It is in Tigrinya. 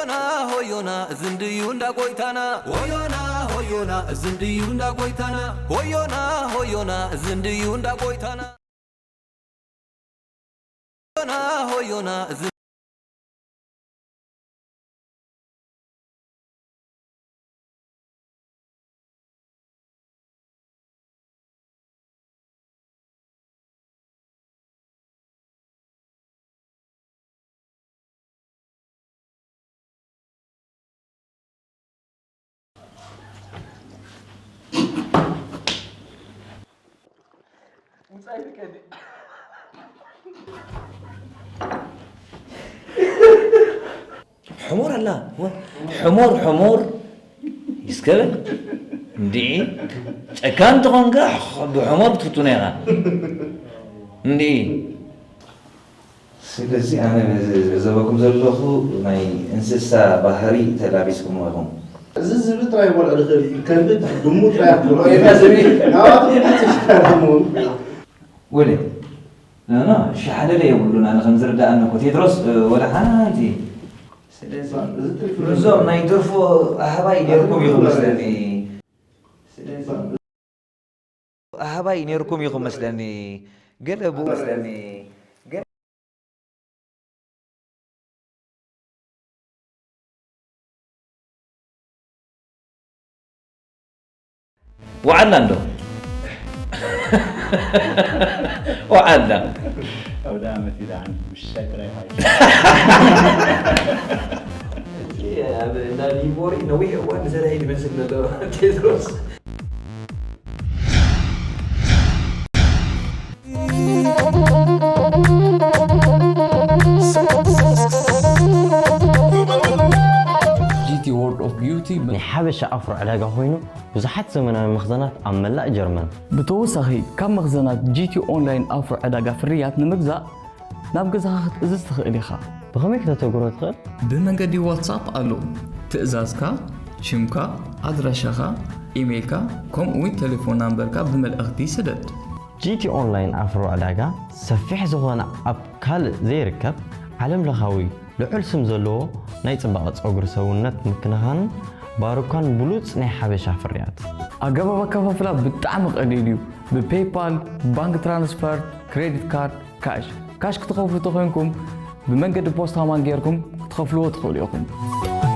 ሆዮና፣ ሆዮና፣ እዚ እንድዩ እንዳ ጎይታና። ሆዮና፣ ሆዮና፣ እዚ እንድዩ እንዳ ጎይታና። ሆዮና፣ ሆዮና፣ እዚ እንድዩ እንዳ ጎይታና። ሆዮና፣ ሆዮና፣ እዚ ሕሞር ኣላ። ወ-፣ ሕሞር፣ ሕሞር ይስከበል። እንድዒ ጨካን ተኾንካ ሕ-፣ ብሕሞር ክትፍትኖ ኢኻ። እንድዒ። ስለዚ ኣነ ዝዕዘበኩም ዘለኹ ናይ እንስሳ ባህሪ ተላቢስኩም ኢኹም። እዚ ዝብኢ ጥራይ ይበልዖ ዝኽእል፣ ከልቢ፣ ድሙ ጥራይ ኣትበልዖ። ናባትኩም ብትሽካርኩም። ወለ፣ ኖ፣ ኖ፣ ሸሓደለ የብሉን። ኣነ ከም ዝርድኣኒ እኮ ቴድሮስ፣ እ፣ ወላ ሓንቲ። ስለዚ፣ እዚ ትሪፍሉ እዞም ናይ ደርፎ ኣህባይ ነርኩም ኢኹም መስለኒ። ስለዚ፣ ኣህባይ ነርኩም ኢኹም መስለኒ። ገለ ብኡ መስለኒ። ገለ ወዓላ እንዶ። ወዓላ። ኣውደ ዓመት ኢላ ሓንቲ ምሽ ጥራይ ሓይሽ። እቲ ኣብ እንዳ ሊቦሪ ነዊሕ እዋን ንዘላዪ ዝመስል ዘሎ ቴድሮስ። ጂ ቲ ወርልድ ኦፍ ቢዩቲ ናይ ሓበሻ ኣፍሮ ዕዳጋ ኮይኑ ብዙሓት ዘመናዊ መኽዘናት ኣብ መላእ ጀርመን። ብተወሳኺ ካብ መኽዘናት ጂ ቲ ኦንላይን ኣፍሮ ዕዳጋ ፍርያት ንምግዛእ ናብ ገዛኻ ክትእዝዝ ትኽእል ኢኻ። ብኸመይ ክተተግብሮ ትኽእል? ብመንገዲ ዋትሳፕ ኣሎ። ትእዛዝካ፣ ሽምካ፣ ኣድራሻኻ፣ ኢሜይልካ፣ ከምኡ እውን ቴሌፎን ናምበርካ ብመልእኽቲ ስደድ። ጂ ቲ ኦንላይን ኣፍሮ ዕዳጋ ሰፊሕ ዝኾነ ኣብ ካልእ ዘይርከብ ዓለም ለኻዊ ልዑል ስም ዘለዎ ናይ ጽባቐ ጸጉሪ ሰውነት ምክንኻንን ባሩካን ብሉጽ ናይ ሓበሻ ፍርያት። ኣገባብ ኣከፋፍላ ብጣዕሚ ቀሊል እዩ። ብፔይፓል፣ ባንክ ትራንስፈር፣ ክሬዲት ካርድ፣ ካሽ። ካሽ ክትኸፍሉ ተኾይንኩም ብመንገዲ ፖስታ ማን ጌርኩም ክትኸፍልዎ ትኽእሉ ኢኹም።